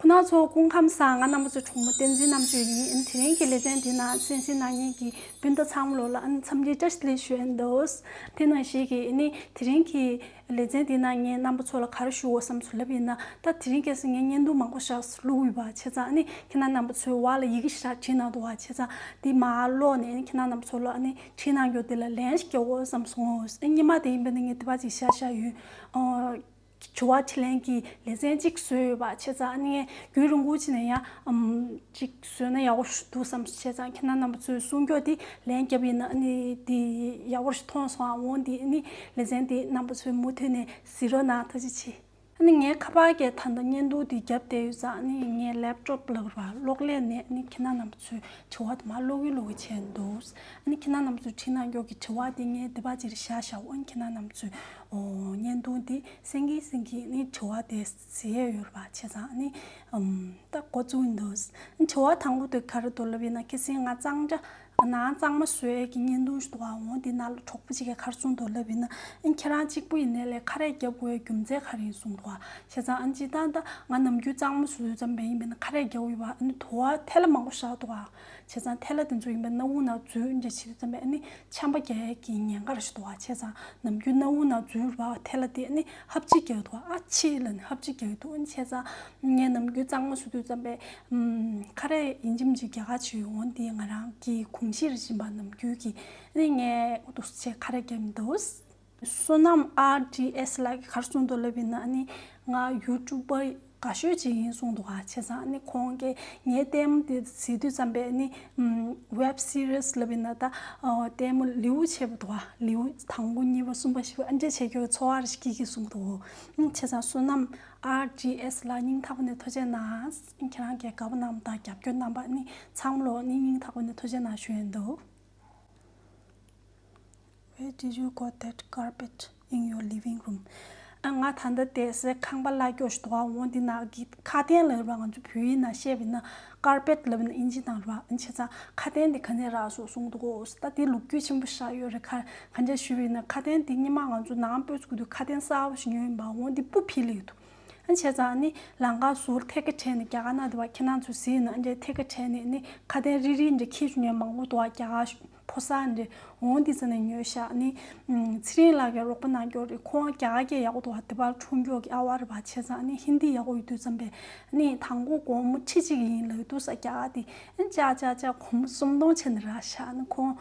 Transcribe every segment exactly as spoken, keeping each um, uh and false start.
ན་ཚོ་སྐུ་ཁམས་བཟང་། ང་རྣམ་པ་ཚོའི་གྲོགས་མོ་བསྟན་འཛིན་རྣམ་དཔྱོད་ཡིན། དེ་རིང་གི་ལེ་ཚན་འདི་ནང་གསན་གཟིགས་གནང་མཁན་གྱི་སྤུན་ཟླ་ཚང་མ་ལོ་ལ་འཚམས་འདྲི་བཀྲ་ཤིས་བདེ་ལེགས་ཞུ་ཡ་ཡིན། དེ་ནང་བཞིན་གྱི་དེ་རིང་གི་ལེ་ཚན་འདི་ནང་ངས་རྣམ་པ་ཚོ་ལ་ག་རེ་ཞུ་དགོས་བསམ་སོང་ལབ་ཡིན་ན། ད་དེ་རིང་ཁ་སང་ངས་བརྙན་ཐུང་མང་པོ་ཞིག་བླུགས་ཡོད་པ་བྱས་ཙང་། ཨ་ནི་ཁྱེད་རྣམ་པ་ཚོའི་འོག་ལ་ཡི་གེ་ཞིག་བྲིས་གནང་འདུག་པ་བྱས་ཙང་། འདི་མར་ཀློག་ནས་ཨ་ནི་ཁྱེད་རྣམ་པ་ཚོ་ལ་ཨ་ནི་བྲིས་གནང་རྒྱུ་དེ་ལ་ལན་ཞིག་རྒྱག་དགོས་བསམ་སོང་། ཨ་ནི་སྔོན་མ་དེ་ཡིན་པ་ན་ངས་དེ་པར་ཅིག་བཞག་བཞག་ཡོད། ཨོ། དྲི་བ་དྲིས་ལན་གྱི་ལེ་ཚན་གཅིག་བཟོས་ཡོད་པ་བྱས་ཙང་། ཨ་ནི་རྒྱུན་རིང་པོ་ཅིག་ནས་ཡང་ཨམ་གཅིག་བཟོས་ན་ཡག་པོ་ཞིག་འདུག་བསམ་བྱས་ཙང་། ཁྱེད་རྣམ་པ་ཚོས་གསུང་རྒྱུ་དེ་ལན་བརྒྱབ་ཡིན་ན་ཨ་ནི་དེ་ཡག་པོ་ཞིག་མཐོང་སོང་ཨ། འོ་འདི་ཨ་ནི་ལེ་ཚན་དེ་རྣམ་པ་ཚོས་མུ་མཐུད་ནས་གཟིགས་རོགས་གནང་། ཐུགས་རྗེ་ཆེ། ཨ་ནི་ངས་ཁ་པར་གྱི་ད་ལྟ་བརྙན་ཐུང་དེ་བརྒྱབ་བསྡད་ཡོད་ཙང་། ཨ་ནི་ངས་ལེབ་ཊོབ་ལ་ར་གློག་ཀླད་ནས་ཨ་ནི་ཁྱེད་རྣམ་པ་ཚོས་དྲི་བ་དེ་མར་ཀློག་གིན་ཀློག་གིན་བྱས་འདུག་ཨ་ནི་ཁྱེད་རྣམ་པ་ཚོས་དྲིས་གནང་རྒྱུ་གི་དྲི་བ་དེ་ངས་དེ་པར་ཅིག་བཞག་བཞག་ཨ་ནི་ཁྱེད་རྣམ་པ་ཚོས་ཨོ་བརྙན་ཐུང་དེ་གསན་གིན་གསན་གིན་ནི་དྲི་བ་དེ་གཟིགས་ཡས་ཡོད་རེད་པ་བྱས་ཙང་། ཨ་ནི་ཨམ་ད་འགོ་བཙུགས་ཡིན་འདུག་ཨ་ནི་དྲི་བ་དང་པོ་དེ་ག་རེ་འདུག་ལབ་ཡིན་ན། ཁ་སང་ང་གཙང་སྦྲ་ནང་གཙང་མ་བཟོ་ཡས་ཀྱི་བརྙན་ཐུང་ཞིག་འདུག་པ། འོ་འདི་ནང་ལ་གྲོགས་པོ་གཅིག་གིས་ག་རེ་གསུངས་འདུག་ལབ་ཡིན་ན། ཨ་ནི་ཁྱེད་རང་གཅིག་པུ་ཡིན་ནའི་ལས་ཁ་རས་བརྒྱབ་དགོས་ཡས་རྒྱུ་མཚན་ག་རེ་ཡིན་གསུངས་འདུག་པ། བྱས་ཙང་ཨ་ནི་སྤྱིར་བཏང་ད་ང་ནམ་རྒྱུན་གཙང་མ་བཟོ་དུས་ཙམ་པ་ཡིན་པ་ན་ཁ་རས་བརྒྱབ་ཡོད་པ། ཨ་ནི་དུ་བ་ཐལ་བ་མང་པོ་བཞག་འདུག་པ། བྱས་ཙང་ཐལ་བ་དེ་ཚོ་ཡིན་པ་ན་སྣ་བུག་ནང་འཛུལ་འདྲ་བྱེད་དུས་ཙམ་པ་ཨ་ནི་ཆམ་པ་རྒྱག་ཡས་ཀྱི་ཉེན་ཁ་རེ་ཞིག་འདུག་པ། བྱས་ཙང་ནམ་རྒྱུན་སྣ་བུག་ནང་འཛུལ་བ་ཐལ་བ་དེ་ཨ་ནི་ཧབ་སྦྲིད་རྒྱག་འདུག་པ། ཨ་ཕྱི་ལ་ནི་ཧབ་སྦྲིད་རྒྱག་འདུག་ཨ་ནི་བྱས་ཙང་ངས་ནམ་རྒྱུན་གཙང་མ་བཟོ་དུས་ཙམ་པ་ཨམ་ཁ་རས་ཡིན་གཅིག་མིན་གཅིག་རྒྱག་ག་བྱེད་ཡོང་། འོ་འདི་ང་རང་གི་གོམས་གཤིས་རེ་བཞིན་པ་ནམ་རྒྱུན་གྱི་ཨ་ནི་ངས་འདུག་སེ་ཁ་རས་བརྒྱབ་མི་འདུག་བསོད་ནམས་ཨར་ཌི་ཨེས་ལགས་ཀྱིས་ག་རེ་གསུངས་འདུག་ལབ་ཡིན་ན། ཨ་ནི་ང་ཡུ་ཊུབ་པར་དགའ་ཤོས་ཅིག་ཡིན་གསུངས་འདུག་པ། བྱས་ཙང་ཨ་ནི་ཁོང་གིས་ངའི་ལྟད་མོ་དེ་གཟིགས་དུས་ཙམ་པ་ཨ་ནི་ཝེབ་སི་རི་ཛི་ལབ་ཡིན་ན་ད་ལྟད་མོ་ལེའུ་ཆེ་བ་འདུག་པ། ལེའུ་དང་པོ་གཉིས་པ་གསུམ་པ་བཞི་པ་ཨ་འདྲས་བྱེད་རྒྱུ་ཚོར་བ་རེ་སྐྱེ་གི་གསུངས་འདུག་བྱས་ཙང་བསོད་ནམས་ཨར་ཌི་ཨེས་ལགས་སྙིང་ཐག་པ་ནས་ཐུགས་རྗེ་གནང་། ཁྱེད་རང་གིས་དགའ་པོ་གནང་བ་དང་རྒྱབ་སྐྱོར་གནང་བ་ཨ་ནི་ཚང་མ་ལོ་ཨ་ནི་སྙིང་ཐག་པ་ནས་ཐུགས་རྗེ་གནང་ཞུ་ཡས་འདུག Where did you got that carpet in your living room? ཨ་ང་ད་ལྟ་བསྡད་སའི་ཁང་པ་གླ་རྒྱུ་ཞིག་འདུག་པ། འོ་འདི་ནང་གི་ཁ་དན་ལབ་ར། ང་ཚོ་བོད་ཡིག་ནང་བཤད་པ་ཡིན་ན་ཀར་པེཊ་ལབ་ན་ཨིན་ཇི་ནང་ར། ཨ་བྱས་ཙང་ཁ་དན་དེ་ག་ནས་རག་སོང་གསུངས་འདུག་གོ། ད་དེ་ལོ་རྒྱུས་ཆེན་པོ་ཞིག་ཡོད་རེད། ག་ག་འདྲ་ཞུས་པ་ཡིན་ན། ཁ་དན་དེ་སྔོན་མ་ང་ཚོ་ནང་སྤོས་ཚུགས་དུས་ཁ་དན་གསར་པ་ཞིག་ཉོས་ཡིན་པ། འོ་འདི་སྤུ་འཕིལ་ལེ་ཡོད་འདུག་ཨ་བྱས་ཙང་ཨ་ནི་ལམ་ཁ་ཟུར་ཐད་ཀ་བྲལ་ནས་རྒྱ་གར་ནང་དུ་བ་ཁྱེད་རང་ཚོ་གཟིགས་ན་ཨ་འདྲའི་ཐད་ཀ་བྲལ་ནས་ཨ་ནི་ཁ་དན་རིལ་རིལ་འདྲ་འཁྱེར་བྱུང་མཁན་མང་པོ་འདུག་པ། རྒྱ་གར་ཕོ་གསར་འདྲ། འོ་འདི་ས་ནས་ཉོས་ཤག་ཨ་ནི་ཚེ་རིང་ལགས་ཀྱིས་རོགས་པ་གནང་རྒྱུ་རེད། ཁོང་རྒྱ་གར་སྐད་ཡག་པོ་འདུག་པ། དེ་པར་འཁྲུངས་རྒྱུ་གི་ཨ་བ་རེད་པ། བྱས་ཙང་ཨ་ནི་ཧིན་དི་ཡག་པོ་ཡོད་དུས་ཙམ་པས་ཨ་ནི་དང་པོ་སྒོར་མོ་ཁྲི་གཅིག་ཡིན་ལབ་འདུག་ས། རྒྱ་གར་དེ་ཨ་ནི་ཅག་ཅག་ཅག་སྒོར་མོ་སུམ་སྟོང་བྱས་ནས་རག་ཤག་ཨ་ནི་ཁོང་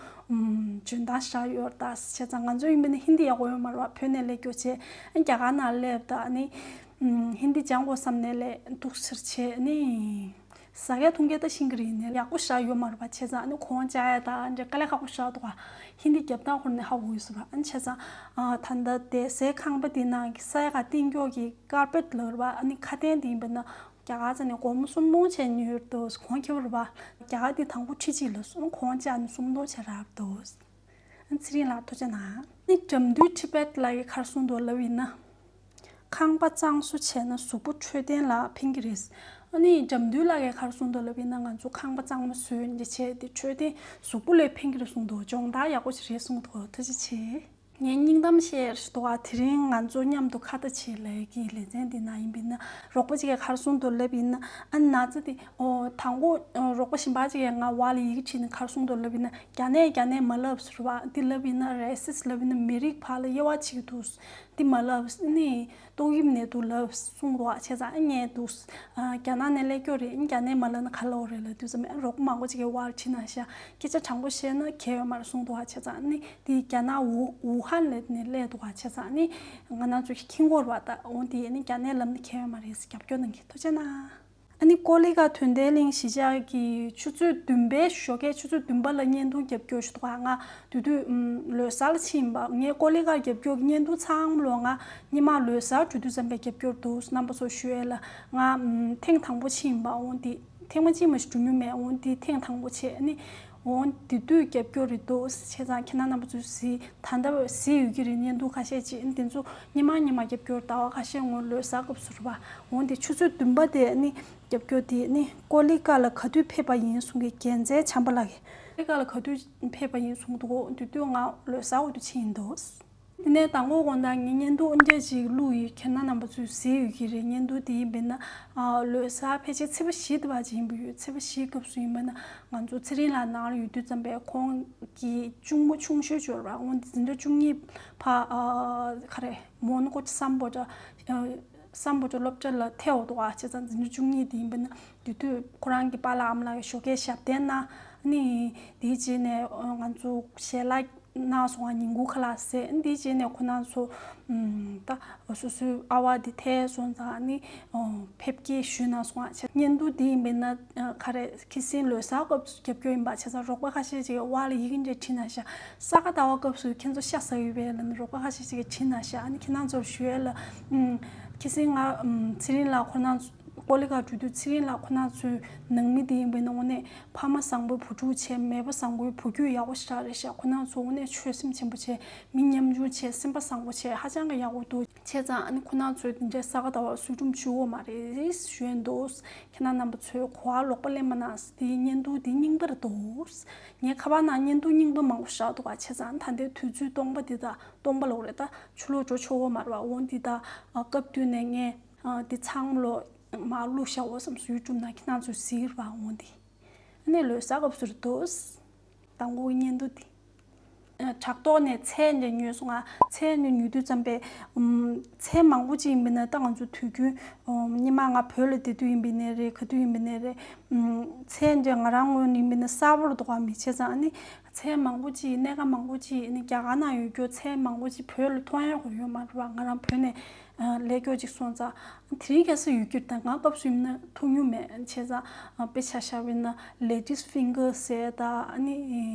འཇོན་ཐང་ཞེ་དྲག་ཡོད་རེད་ད། བྱས་ཙང་ང་ཚོ་ཡིན་པ་ན་ཧིན་དི་ཡག་པོ་ཡོད་མ་རེད་པ། བོད་ནས་སླེབས་རྒྱུ་བྱས། ཨ་ནི་རྒྱ་གར་ནང་སླེབས་ད་ཨ་ནི་ཧིན་དི་སྦྱང་དགོས་བསམ་ནས་ལས་འདུག་སེ་བྱས། ཨ་ནི་ཟ་མཁན་འཐུང་མཁན་ད་ཤེས་ཀྱི་རེད། ཡིན་ནའི་ཡག་པོ་ཞེ་དྲག་ཡོད་མ་རེད་པ། བྱས་ཙང་ཨ་ནི་ཁོང་བཅར་ཡ་ད་འདྲ་དཀའ་ལས་ཁག་པོ་ཞེ་དྲག་འདུག་ག་ཧིན་དི་རྒྱབ་ཐང་ཁོ་ནས་ཧ་གོ་གི་ཟེར་བ། ཨ་ནི་བྱས་ཙང་ཨ་ད་ལྟ་བསྡད་སའི་ཁང་པ་དེ་ནང་གི་ས་ཡ་ག་སྟེང་ཀྱོག་གི་ཀར་པེཊ་ལབ་རེད་པ། ཨ་ནི་ཁ་དན་དེ་ཡིན་པ་ན་རྒྱ་གར་ཚོ་ནས་སྒོར་མོ་སུམ་སྟོང་བྱས་ཉོས་འདུག་ཁོང་ཁྱེར་བ་རེད་པ། རྒྱ་གར་དེ་དང་པོ་ཁྲི་གཅིག་ལབ་སོང་། ཁོང་བཅར་ནས་སུམ་སྟོང་བྱས་རག་འདུག་ཨ་ཚེ་རིང་ལགས་ཐུགས་རྗེ་གནང་། ཨ་ནི་དགྲ་འདུལ་ཊི་བེཊ་ལགས་ཀྱིས་ག་རེ་གསུངས་འདུག་ལབ་ཡིན་ན། ཁང་པ་གཙང་བཟོ་བྱས་ན་གཟུགས་པོ་འཕྲོད་བསྟེན་ལ་ཕན་གྱི་རེད། ཨ་ནི་དགྲ་འདུལ་ལགས་ཀྱིས་ག་རེ་གསུངས་འདུག་ལབ་ཡིན་ན། ང་ཚོ་ཁང་པ་གཙང་མ་བཟོས་འདི་བྱས་ཏེ་འཕྲོད་བསྟེན་གཟུགས་པོ་ལ་ཕན་གྱི་རེད་གསུངས་འདུག་སྦྱོང་བརྡར་ཡག་པོ་ཞིག་རེད་གསུངས་འདུག་ཐུགས་རྗེ་ཆེ། ངའི་སྙིང་གཏམ་བཤད་ཞུ་བ། དེ་རིང་ང་ཚོ་མཉམ་དུ་ཁ་བརྡ་བྱེད་ལས་ཀྱི་ལེ་ཚན་འདི་ནང་ཡིན་པ་ཡིན་ན། རོགས་པ་གཅིག་གིས་ག་རེ་གསུངས་འདུག་ལབ་ཡིན་ན། ཨ་ན་ཚ་དེ་ཨོ་དང་པོ་ཨོ་རོགས་པ་གཞན་པ་གཅིག་གིས་ང་བར་ལ་ཡི་གེ་བྲིས་ནས་ག་རེ་གསུངས་འདུག་ལབ་ཡིན་ན། རྒྱ་ནག་རྒྱ་ནག་མ་ལབ་ཟེར་བ། འདི་ལབ་ཡིན་ན་རེ་སིས་ལབ་ཡིན་ན། མི་རིགས་བར་ལ་དབྱེ་བ་ཕྱེ་གི་འདུག་འདི་མ་ལབ་ནི། ཏོག་དབྱིབས་ནད་དུག་ལབ་གསུངས་འདུག་བ། བྱས་ཙང་ཨ་ངས་འདུག་ཨ་རྒྱ་ནག་ནས་སླེབས་རྒྱུ་རེད། རྒྱ་ནག་མ་ལབ་ན་ག་ལབ་རེད་ལབ་དུས་ཙམ་པ་རོགས་པ་མང་པོ་ཅིག་གིས་བར་བྲིས་གནང་ཤག་སྐད་ཆ་དྲང་པོ་བཤད་ན་གལ་ཡོད་མ་རེད་གསུངས་འདུག་བ། བྱས་ཙང་ནི་འདི་རྒྱ་ནག་ཝུ་ཝུ་ཧན་ལ་ནས་སླེབས་འདུག་བ། བྱས་ཙང་ནི་ང་རང་ཚོ་གི་ཁྱིམ་སྐོར་བ་ད་འོང་དེ་ནི་རྒྱ་ནག་ལབ་ན་གལ་ཡོད་མ་རེད། རྒྱབ་སྐྱོར་གནང་གི་ཐུགས་རྗེ་གནང་། ཨ་ནི་ཀོ་ལི་གྷལ་དོན་ལྡན་གླིང་གཞིས་ཆགས་ཀྱི་ཆུ་ཚོད་བདུན་པའི་ཞོགས་ཀས་ཆུ་ཚོད་བདུན་པ་ལ་བརྙན་ཐུང་རྒྱབ་སྐྱོར་ཞུ་འདུག་ང་དེ་དུས་ལོ་གསར་ལ་ཕྱིན་པ། ངས་ཀོ་ལི་གྷལ་རྒྱབ་སྐྱོར་གྱི་བརྙན་ཐུང་ཚང་མ་ལོ་ང་སྔོན་མ་ལོ་གསར་འགྲོ་དུས་ཙམ་པའི་རྒྱབ་སྐྱོར་འདུག་རྣམ་པ་ཚོ་ཞུ་ཡས་ལ། ང་ཐེངས་དང་པོ་ཕྱིན་པ། འོང་དེ་ཐེངས་མ་གཅིག་མ་ཞིག་འགྲོ་མྱོང་མེད། འོང་དེ་ཐེངས་དང་པོ་བྱས། ཨ་ནི་འོང་དེ་དུས་རྒྱབ་སྐྱོར་རེད་འདུག་བྱས་ཙང་ཁྱེད་རྣམ་པ་ཚོས་གཟིགས། ད་ལྟ་གཟིགས་ཡོད་ཀྱི་རེད། བརྙན་ཐུང་ཁ་ཤས་ཅིག་ཨ་ནི་དེ་ཚོ་སྔོན་མ་སྔོན་མ་རྒྱབ་སྐྱོར་ཟླ་བ་ཁ་ཤས་སྔོན་ལོ་གསར་སྐབས་སུ་རེད་པ། འོང་དེ་ཆུ་ཚོད་བདུན་པ་དེ་ཨ་ནི་རྒྱབ་སྐྱོར་དེ་ནི་ཀོ་ལི་གྷལ་ལ་ག་དུས་ཕེབས་པ་ཡིན་གསུང་གི། རྒྱལ་མཚན་བྱམས་པ་ལགས་ཀྱིས། ཀོ་ལི་གྷལ་ལ་ག་དུས་ཕེབས་པ་ཡིན་གསུང་འདུག་དེ་དུས་ང་ལོ་གསར་འོག་ཏུ་ཕྱིན་འདུག་དེ་ནས་དང་པོ་དགོང་དག་ངས་བརྙན་ཐུང་ཨ་འདྲས་ཅིག་བླུགས་ཡོད། ཁྱེད་རྣམ་པ་ཚོས་གཟིགས་ཡོད་ཀྱི་རེད། བརྙན་ཐུང་དེ་ཡིན་པས་ན། ཨ། ལོ་གསར་ཕལ་ཆེར་ཚེས་པ་བཞི་དེ་བར་ཅིག་ཡིན་པ་ཡོད། ཚེས་པ་བཞིའི་སྐབས་སུ་ཡིན་པས་ན། ང་ཚོ་ཚེ་རིང་ལགས་ནང་ལ་ཡོད་དུས་ཙམ་པས་ཁོང་གི་གཅུང་མོ་ཆུང་ཤོས་ཅིག་ཡོད་རེད་པ། འོ་འདི་འཛིན་གྲྭ་བཅུ་གཉིས་ཕར། ཨ། ག་རེ། མོན་གྷོ་སམ་བྷོ་ཊ། ཨ། སམ་བྷོ་ཊ་སློབ་གྲྭ་ལ་ཐེ་འོ་འདུག་ག་བྱས་ཙང་འཛིན་གྲྭ་བཅུ་གཉིས་དེ་ཡིན་པས་ན། དེ་དུས་ཁོ་རང་གི་པཱ་ལགས་ཨ་མ་ལགས་ཀྱིས་ཞོགས་ཀས་ཞབས་བརྟན་གནང་། ཨ་ནི་དེའི་རྗེས་ནས་ང་ཚོ་ཞལ་ལག་གནང་སོང་ང་། ཉིན་གུང་ཁ་ལག་བཟས། དེའི་རྗེས་ནས་ཁོ་རང་ཚོ་ད་སོ་སོའི་ཨ་བ་དེ་ཐལ་སོང་ཙང་། ཨ་ནི་ཕེབས་སྐྱེལ་ཞུས་གནང་སོང་ང་། བརྙན་ཐུང་དེ་ཡིན་པས་ན། ག་རེ། ཁྱི་སེང་ལོ་གསར་སྐབས་སུ་རྒྱབ་སྐྱོར་ཡིན་པ་བྱས་ཙང་། རོགས་པ་ཁ་ཤས་ཅིག་གིས་བར་ལ་ཡི་གེ་འདྲ་བྲིས་གནང་ཤག་ས་ག་ཟླ་བ་སྐབས་སུ་ཁྱེད་ཚོ་ཤ་ཟ་ཡོད་པས་ལབ་ནས་རོགས་པ་ཁ་ཤས་ཅིག་གིས་བྲིས་གནང་ཤག་ཨ་ནི་ཁྱེད་རང་ཚོར་ཞུ་ཡས་ལ། ཁྱི་སེང་ང་། ཚེ་རིང་ལགས་ཁོ་རང་ཚོ་ཀོ་ལི་གྷལ་འགྲོ་དུས། ཚེ་རིང་ལགས་ཁོ་རང་ཚོའི་ནང་མི་དེ་ཡིན་པས་ན། དངོས་གནས་ཕ་མ་བཟང་པོའི་བུ་ཕྲུག་བྱས། མེས་པོ་བཟང་པོའི་བུ་རྒྱུད་ཡག་པོ་ཞེ་དྲག་རེད་ཤག་ཁོ་རང་ཚོ་དངོས་གནས་ཆོད་སེམས་ཆེན་པོ་བྱས། མི་ཉམ་ཆུང་བྱས། སེམས་པ་བཟང་པོ་བྱས། ཧ་ཅང་གི་ཡག་པོ་འདུག་བྱས་ཙང་ཨ་ནི་ཁོ་རང་ཚོས་དེ་འདྲའི་ས་ག་ཟླ་བ་གསོལ་སྒྲུབ་ཞུ་འོ་མ་རེད་ཞུ་ཡས་འདུག་ཁྱེད་རང་རྣམ་པ་ཚོས་གོ་བ་ལོག་པ་ལེན་མ་གནང་། དེའི་བརྙན་ཐུང་དེ་རྙིང་པ་རེད་འདུག་ངས་ཁ་པར་ནང་བརྙན་ཐུང་རྙིང་པ་མང་པོ་བཞག་འདུག་ག་བྱས་ཙང་ད་ལྟའི་དུས་ཚོད་སྟོང་པ་འདི་དང་། སྟོང་པ་ལབ་རེད་ད། ཕྱི་ལོགས་འགྲོ་ཆོག་གི་མ་རེད་པ། འོ་འདི་དང་སྐབས་བསྟུན་ནས་ངས་འདི་ཚང་མ་ལོག་མར་བླུགས་བཞག་འོ་བསམ་སོང་། ཡུ་ཊུབ་ནང་ཁྱེད་རང་ཚོས་གཟིགས་རེད་པ། འོ་འདི་ཨ་ནི་ལོ་གསར་སྐབས་སུ་རེད་འདུག་དང་པོ་གི་བརྙན་ཐུང་འདི། ཨ། དྲ་ཐོག་ནས་ཚལ་འདྲ་ཉོས་སོང་ང་། ཚལ་འདྲ་ཉོ་དུས་ཙམ་པས། ཨམ། ཚལ་མང་པོ་ཅིག་ཡིན་པས་ན། ད་ང་ཚོ་དུས་རྒྱུན། ཨམ། སྔོན་མ་ང་བོད་ལ་བསྡད་དུས་ཡིན་པས་ན་རེད། ག་དུས་ཡིན་པས་ན་རེད། ཨམ། ཚལ་འདྲ་ང་རང་ངོས་ནས་ཡིན་པས་ན་གསར་པ་རེད་འདུག་ག་མི་བྱས་ཙང་ཨ་ནི་ཚལ་མང་པོ་ཅིག། སྣ་ཁ་མང་པོ་ཅིག་ཨ་ནི་རྒྱ་གར་ནང་ཡོད་རྒྱུ་ཚལ་མང་པོ་ཅིག་བོད་ལ་ཐོན་ཡག་ཡོད་མ་རེད་པ། ང་རང་བོད་ནས། ཨ། སླེབས་རྒྱུ་ཅིག་སོང་ཙང་། དེ་རིང་ཁ་སང་ཡོད་རྒྱུ་རེད་ད། ང་སྐབས་སུ་ཡིན་ན་འཐུང་མྱོང་མེད། བྱས་ཙང་། ཨ། དཔེ་ཆ་བཞག་པ་ཡིན་ན་ladies finger ཟེར་ད། ཨ་ནི་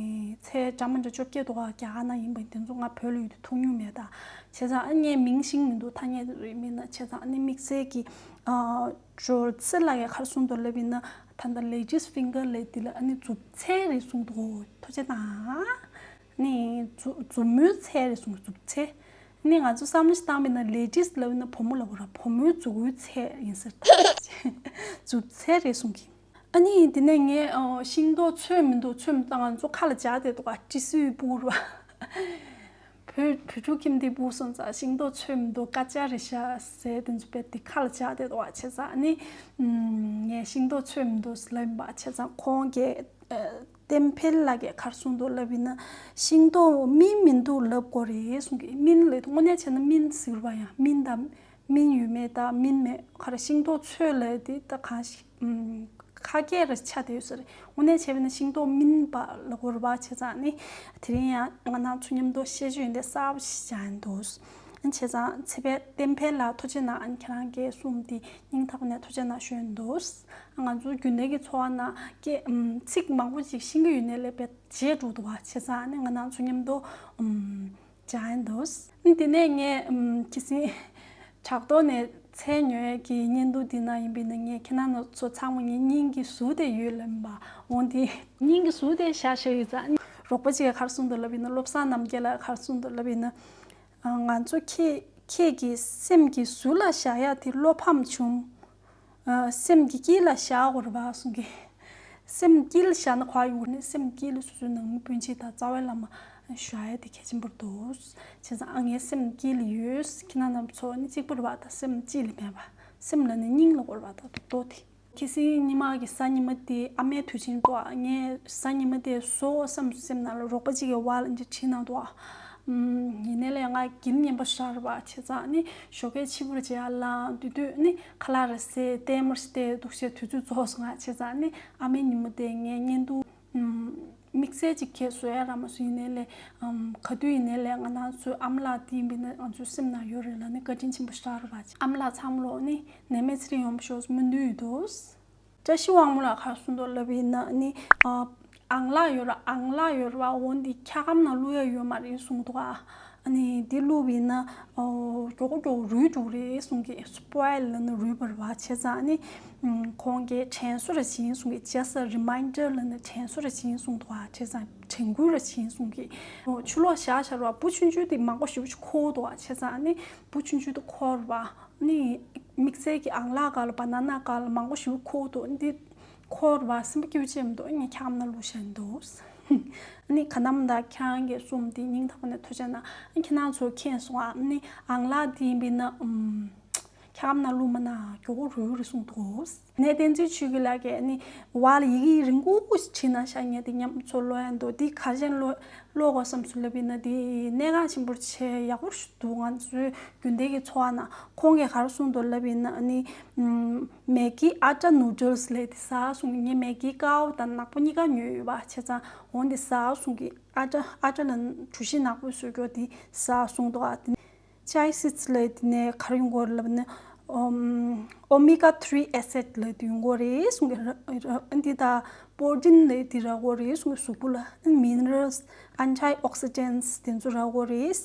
ཚལ་འདྲ་མི་འདྲ་བཅོ་བརྒྱད་འདུག་ག་རྒྱ་གར་ནང་ཡིན་པ་དེ་ཚོ་ང་བོད་ལ་ཡོད་དུས་འཐུང་མྱོང་མེད་ད། བྱས་ཙང་ཨ་ངས་མིང་ཤེས་མི་འདུག་ཐ་སྙད་རེད་མིན་ན། བྱས་ཙང་ཨ་ནི་དམིགས་བསལ་གྱི། ཨ། ཇོར་ཚི་ལགས་ཀྱིས་ག་རེ་གསུངས་འདུག་ལབ་ཡིན་ན། ད་ལྟ་ladies finger ལབ་དེ་ལ་ཨ་ནི་མཛུབ་ཚལ་རེད་གསུངས་འདུག་ཐུགས་རྗེ་གནང་། ནི་མཛུ་མཛུབ་མོའི་ཚལ་རེད་གསུངས། མཛུབ་ཚལ། ནི་ང་ཚོ་བསམ་བློ་ཞིག་བཏང་བ་ཡིན་ན་ladies ལབ་ན་བུ་མོ་ལབ་དགོས་རེད། བུ་མོའི་མཛུ་གུའི་ཚལ་ཡིན་ཟེར། མཛུབ་ཚལ་རེད་གསུངས་གི། ཨ་ནི་དེ་ནས་ངས། ཨོ། ཤིང་ཏོག་ཚོས་མི་འདུག་ཚོས་མི་འདུག་ང་ཚོ་ཁ་ལ་སྦྱར་བསྡད་འདུག་ག་ཀྲི་སུའི་སྤུ་གུ་རེད་པ། བོད་བོད་ཕྲུག་ཁྱིམ་སྡེའི་སྤུ་གུ་སོང་ཙང་ཤིང་ཏོག་ཚོས་མི་འདུག་དཀར་ཆག་རེད་ཤག་ཟེར། དེ་ཚོ་དཔེ་དེ་ཁ་ལ་སྦྱར་བསྡད་འདུག་ག་བྱས་ཙང་ཨ་ནི། ངས་ཤིང་ཏོག་ཚོས་མི་འདུག་ལབ་ཡིན་པ། བྱས་ཙང་ཁོང་གིས། ཨ། བསྟན་འཕེལ་ལགས་ཀྱིས་ག་རེ་གསུངས་འདུག་ལབ་ཡིན་ན། ཤིང་ཏོག་སྨིན་མི་འདུག་ལབ་དགོས་རེད་གསུངས་གི། སྨིན་ལབ་དངོས་གནས་བྱས་ན་སྨིན་ཟེར་བ་ཡང་སྨིན་དང་། སྨིན་ཡོད་མེད་དང་སྨིན་མེད། ག་རེ། ཤིང་ཏོག་ཚོས་ལབ་དེ་ད་གང་ཞིག་ཨམ། ཁ་སྐད་རེ་ཆགས་བསྡད་ཡོད་ས་རེད། དངོས་གནས་བྱས་པ་ན་ཤིང་ཏོག་སྨིན་པ་ལབ་དགོས་རེད་པ། བྱས་ཙང་ནི་དེ་རིང་ཡང་ང་རང་ཚོ་མཉམ་དུ་བཤད་རྒྱུ་ཡོན་ཏན་གསར་པ་ཞིག་སྦྱར་ཡིན་འདུག་བྱས་ཙང་ཚེ་འཕེལ། བསྟན་འཕེལ་ལགས་ཐུགས་རྗེ་གནང་། ཨ་ནི་ཁྱེད་རང་གིས་གསུངས་དེ་སྙིང་ཐག་པ་ནས་ཐུགས་རྗེ་གནང་ཞུ་ཡིན་འདུག་ང་ཚོ་རྒྱུན་ལྡན་གྱི་འཚོ་བ་ནང་སྐད། ཨམ། ཚིག་མང་པོ་ཅིག་ཤེས་ཀྱི་ཡོད་ནའི་ལས་དཔེ་བརྗེད་འགྲོ་འདུག་ག་བྱས་ཙང་ནི་ང་རང་ཚོ་མཉམ་དུ། ཨམ། སྦྱར་ཡིན་འདུག་དེ་ནས་ངས། ཨམ། ཁྱི་སེང་དྲ་ཐོག་ནས་ཚལ་ཉོ་ཡས་ཀྱི་བརྙན་ཐུང་འདི་ནང་ཡིན་པས་ན། ངས་ཁྱེད་རང་ཚོ་ཚང་མ་ངའི་སྙིང་གི་ཟུར་དེ་ཡོད་ལབ་པ། འོ་འདི་སྙིང་གི་ཟུར་དེ་བཞག་བཞག་ཡོད་ཙང་། རོགས་པ་ཅིག་གིས་ག་རེ་གསུངས་འདུག་ལབ་ཡིན་ན། བློ་བཟང་རྣམ་རྒྱལ་ལགས་ག་རེ་གསུངས་འདུག་ལབ་ཡིན་ན། ཨ། ང་ཚོ་ཁྱེད་ཁྱེད་ཀྱི་སེམས་ཀྱི་ཟུར་ལ་བཞག་ཡ་དེ་བློ་ཕམ་བྱུང་། ཨ། སེམས་ཀྱི་དཀྱིལ་ལ་བཞག་དགོས་རེད་པ་གསུངས་གི། སེམས་དཀྱིལ་བཞག་ན་ག་ཡོང་གི་རེད། སེམས་དཀྱིལ་ལ་སོ་སོའི་ནང་མི་སྤུན་མཆེད་དང་རྩ་བའི་བླ་མ་བཞག་ཡ་དེ་གལ་ཆེན་པོ་རེད་འདུག་བྱས་ཙང་ཨ་ངའི་སེམས་དཀྱིལ་ལ་ཡོད། ཁྱེད་རང་རྣམ་ཚོ་ནི་གཅིག་པ་རེད་པ། ད་སེམས་དཀྱིལ་ལ་མེད་པ། སེམས་ལབ་ན་སྙིང་ལ་གོ་རེད་པ། ད་རྡོག་རྡོག་དེ། ཁྱི་སེང་སྔོན་མ་གི་གཟའ་ཉི་མ་དེ་ཨ་མའི་དུས་ཆེན་འདུག་ཨ། ངས་གཟའ་ཉི་མ་དེ་བཟོ་བསམ་སེམས་ནང་ལ། རོགས་པ་གཅིག་གིས་ཝ་ལ་འདི་བྲིས་གནང་འདུག་ཨ། ཨམ། ཡིན་ནའི་ལས་ང་དགེ་རྒན་པ་ཞིག་རེད་པ། བྱས་ཙང་ནི་ཞོགས་ཀས་ཕྱི་པོ་རུ་བྱེད་ཡ་ལ་དུས་དུས་ནི་ཁ་ལག་རེ་བཟས། ལྟད་མོ་རེ་བལྟས་འདུག་བྱས་དུས་ཚོད་རྫོགས་སོང་ང་། བྱས་ཙང་ནི་ཨ་མའི་ཉིན་མོ་དེ་ངས་བརྙན་ཐུང་། ཨམ། དམིགས་བསལ་ཅིག་གས་བཟོ་ཡ་རག་མ་སོང་། ཡིན་ནའི་ལས། ཨམ། ག་དུས་ཡིན་ནའི་ལས་ང་རང་ཚོའི་ཨ་མ་ལགས་དེ་ཡིན་པས་ན་ང་ཚོའི་སེམས་ནང་ཡོད་རེད་ལབ་ནི་བཀའ་དྲིན་ཆེན་པོ་ཞིག་རེད་པ། ཨ་མ་ལགས་ཚང་མ་ལོག་ནི་ནད་མེད་ཚེ་རིང་ཡོང་བ་ཤོག་སྨོན་འདུན་ཡོད་འདུག་བཀྲ་ཤིས་དབང་མོ་ལགས་ག་རེ་གསུངས་འདུག་ལབ་ཡིན་ན་ནི། ཨ། ཨང་ལགས་ཡོད་ར། ཨང་ལགས་ཡོད་ར། འོ་འདི་འཁྱག་སྒམ་ནང་བླུག་ཡ་ཡོད་མ་རེད་གསུངས་འདུག་ཨ། ཨ་ནི་འདི་བླུགས་པ་ཡིན་ན། ཨོ། མགྱོགས་པོ་མགྱོགས་པོ་རུལ་འགྲོ་གི་རེད་གསུངས་གི། སྤོ་ཡལ་ལབ་ན་རུལ་བ་རེད་པ། བྱས་ཙང་ནི། ཨམ། ཁོང་གིས་དྲན་གསོ་རེ་བྱེད་གསུངས་གི། just a reminder ལབ་ན་དྲན་གསོ་རེ་བྱེད་གསུངས་འདུག་ཨ། བྱས་ཙང་དྲན་སྐུལ་རེ་བྱེད་གསུངས་གི། ཨོ། ཕྱི་ལོགས་བཞག་བཞག་ར་བ། འབུ་ཆུང་ཆུང་དེ་མང་པོ་ཞེ་པོ་ཅིག་འཁོར་འདུག་ཨ། བྱས་ཙང་ནི་འབུ་ཆུང་ཆུང་དེ་འཁོར་བ། ནི་དམིགས་བསལ་གྱི་ཨང་ལག་སྒང་ལ། བ་ན་ན་སྒང་ལ་མང་པོ་ཞིག་འཁོར་འདུག་འདི་འཁོར་བ་སེམས་པ་སྐྱིད་པོ་ཅིག་མི་འདུག་ངས་འཁྱག་སྒམ་ནང་བླུགས་བཞག་འདུག་ཨ་ནི་ག་ནམ་ད་ཁྱེད་རང་གིས་གསུངས་དེ་སྙིང་ཐག་པ་ནས་ཐུགས་རྗེ་གནང་། ཨ་ནི་ཁྱེད་རང་ཚོ་མཁྱེན་སོང་ཨ། ཨ་ནི་ཨང་ལགས་དེ་ཡིན་པས་ན་ཨམ། ཁྱེད་རང་ན་ལུ་མ་ན་མགྱོགས་པོ་རུལ་རེ་གསུངས་འདུག་ནས་བསྟན་འཛིན་ཆོས་སྐྱིད་ལགས་ཀྱིས་ནི་བ་ལ་ཡི་གེ་རིང་པོ་ཞིག་བྲིས་ན་ཤ་ཉེ་དེ་ཉམས་ཚོ་ལོ་ཡན་དོ་དེ་ག་ཞན་ལོ་ལོ་གོ་བསམ་སུ་ལབ་ཡིན་ན་དེ་གནད་འགག་ཆེན་པོ་ཆེ་ཡག་པོ་ཞིག་འདུག་ང་ཚོའི་རྒྱུན་ལྡན་གྱི་འཚོ་བ་ན་ཁོང་གིས་ག་རེ་གསུངས་འདུག་ལབ་ཡིན་ན་ནི་མེ་གི་ཨ་ཏྲ་ནུ་ཌལ་སི་ལས་དེ་ཟ་གསུངས། ངས་མེ་གི་ཀའོ་དང་ནག་པོ་གཉིས་ཀ་ཉོས་ཡོད་པ་བྱས་ཙང་འོན་དེ་ཟ་གསུངས་གི་ཨ་ཏྲ་ཨ་ཏྲ་ལ་གྲུ་བཞི་ནག་པོ་བཟོ་རྒྱུ་དེ་ཟ་གསུངས་འདུག་ཨ་དེ། ཅའི་སིཌ་ལབ་དེ་ནས་ག་རེ་ཡོང་གི་ཡོད་རེད་ལབ་ན། ཨོམ་ཨོ་མེ་ག་ཐི་རི་ཨེ་སིཌ་ལབ་དེ་ཡོང་གི་ཡོད་རེད་གསུང་གི་ར་ར། འདི་དང་པོ་རོ་ཊིན་ལབ་དེ་རག་གི་ཡོད་རེད་གསུང་གི། གཟུགས་པོ་ལ་མི་ནི་རལ་སི་ཨན་ཊི་ཨོག་སི་ཌེན་སི་དེ་ཚོ་རག་གི་ཡོད་རེད།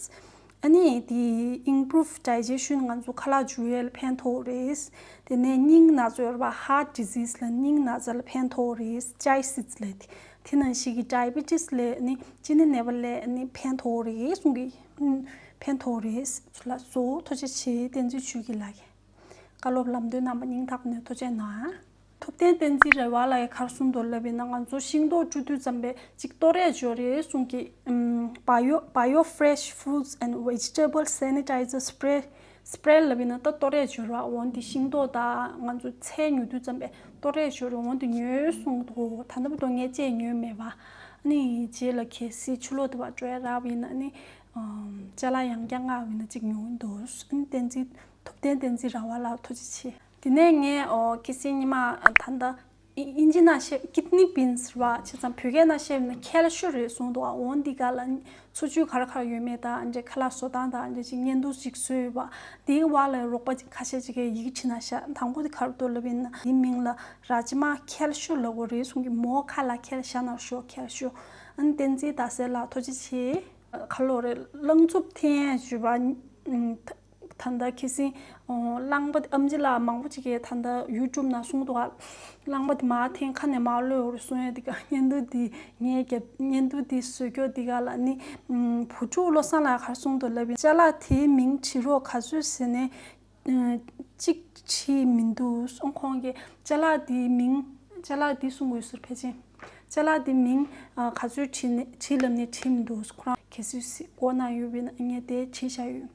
ཨ་ནི་དེ་ཨིམ་པུ་རུབ་ཌའི་ཇེ་ཤན། ང་ཚོ་ཁ་ལག་འཇུ་ཡས་ལ་ཕན་ཐོགས་རེད། དེ་ནས་སྙིང་ན་ཚ་ཡོད་རེད་པ། ཧར་ཊི་ཌི་ཟིས་ལ་སྙིང་ན་ཚ་ལ་ཕན་ཐོགས་རེད། ཅའི་སིཌ་ལབ་དེ། དེ་ནང་བཞིན་གྱི་ཌའི་བི་ཊི་སི་ལ་ནི་གཅིན་སྙི་ནད་པ་ལ་ནི་ཕན་ཐོགས་རེད་གསུང་གི་ཕན་ཐོགས་རེད། ཚུ་ལ་སོ་ཐུགས་རྗེ་ཆེ་བསྟན་འཛིན་ཆོས་སྐྱིད་ལགས་ཀྱིས་བཀའ་སློབ་ལམ་སྟོན་གནང་བ་སྙིང་ཐག་ནས་ཐུགས་རྗེ་གནང་། ཐུབ་བསྟན་བསྟན་འཛིན་རེ་བ་ལགས་ཀྱིས་ག་རེ་གསུངས་འདུག་ལབ་ཡིན་ན་ང་ཚོ་ཤིང་ཏོག་བཀྲུ་དུས་ཙམ་པས་ཅིག་གཏོར་ཡས་ཡོད་རེད་གསུང་གི། ཨམ། Bio Bio Fresh Fruits and Vegetable Sanitizer Spray Spray ལབ་ཡིན་ན་ད་གཏོར་ཡས་ཡོད་རེད་པ། འོན་ཏེ་ཤིང་ཏོག་དང་ང་ཚོ་ཚལ་ཉོ་དུས་ཙམ་པས་གཏོར་ཡས་ཡོད་རེད། འོན་ཏེ་ཉོས་གསུངས་འདུག་ད་ལྟ་བར་དུ་ངས་ཅིག་ཉོས་མེད་པ། ཨ་ནི་རྗེས་ལ་གལ་སྲིད་ཕྱི་ལོགས་དེ་བར་འགྲོ་ཡས་རག་པ་ཡིན་ན་ཨ་ནི་ཅ་ལག་ཡང་བསྐྱར་མངགས་པ་ཡིན་ན་ཅིག་ཉོ་གི་འདུག་ཨ་ནི་བསྟན་འཛིན་ཐུབ་བསྟན་བསྟན་འཛིན་རེ་བ་ལགས་ཐུགས་རྗེ་ཆེ། དེ་ནས་ངས་ཨོ་ཁ་སང་ཉི་མ་ད་ལྟ་ཨི་ཨིན་ཇི་ནང་བཤད་ཀིཌ་ནི་བིན་སི་རེད་པ། བྱས་ཙང་བོད་སྐད་ནང་བཤད་ན་ཁལ་ཤུ་རེད་གསུངས་འདུག་ཨ་འོན་འདི་ག་ལ་འཚོ་བཅུད་ག་རེ་ག་རེ་ཡོད་མེད་དང་འདྲ། ཁ་ལག་བཟོ་སྟངས་དང་འདྲ་ཅིག་བརྙན་ཐུང་ཞིག་བཟོས་ཡོད་པ། དེའི་བར་ལ་རོགས་པ་ཅིག་ཁ་ཤས་ཅིག་གིས་ཡི་གེ་བྲིས་ན་ཤག་དང་པོ་དེ་ག་རེ་འདུག་ལབ་ཡིན་ན་དེའི་མིང་ལ་རཱ་ཇི་མ་ཁལ་ཤུ་ལབ་དགོས་རེད་གསུངས་གི། མོ་ཁ་ལ་ཁལ་ཤ་ན་ཤོ་ཁལ་ཤུ། ཨ་ནི་བསྟན་འཛིན་ཟླ་གསལ་ལགས་ཐུགས་རྗེ་ཆེ། ག་ལོ་རེད། རླངས་འཚུབ་འཐེན་ཡས་ཞུས་པ། ད་ལྟ་ཁ་སང་རླངས་པ་ཨེམ་ཆི་ལགས་མང་པོ་ཅིག་གིས་ད་ལྟ་ཡུ་ཊུབ་ནང་གསུངས་འདུག་ག་རླངས་པ་དེ་མར་འཐེན་ཁ་ནས་མར་གློད་ཡོད་རེད་གསུང་ཡས་དེ་ག་བརྙན་ཐུང་དེ་ངས་རྒྱབ་བརྙན་ཐུང་དེ་བཟོས་སྐྱོ་དེ་ག་ལ་ནི་བུ་ཕྲུག་བློ་བཟང་ལགས་ག་རེ་གསུངས་འདུག་ལབ་ཡིན། ཅ་ལག་དེའི་མིང་བྲིས་རོགས་ག་ཚོད་ཟེར་ནས་གཅིག་བྲིས་མི་འདུག་ཁོང་གིས་ཅ་ལག་དེའི་མིང་ཅ་ལག་དེ་གསུང་དགོས་ཟེར་ཕལ་ཆེར་ཅ་ལག་དེའི་མིང་ག་ཚོད་བྲིས་ནས་བྲིས་ལབ་ནས་བྲིས་མི་འདུག་ཁོ་རང་གལ་སྲིད་གོ་ན་ཡོད་པས་ན་ངས་དེ་བྲིས་བཞག་ཡོད།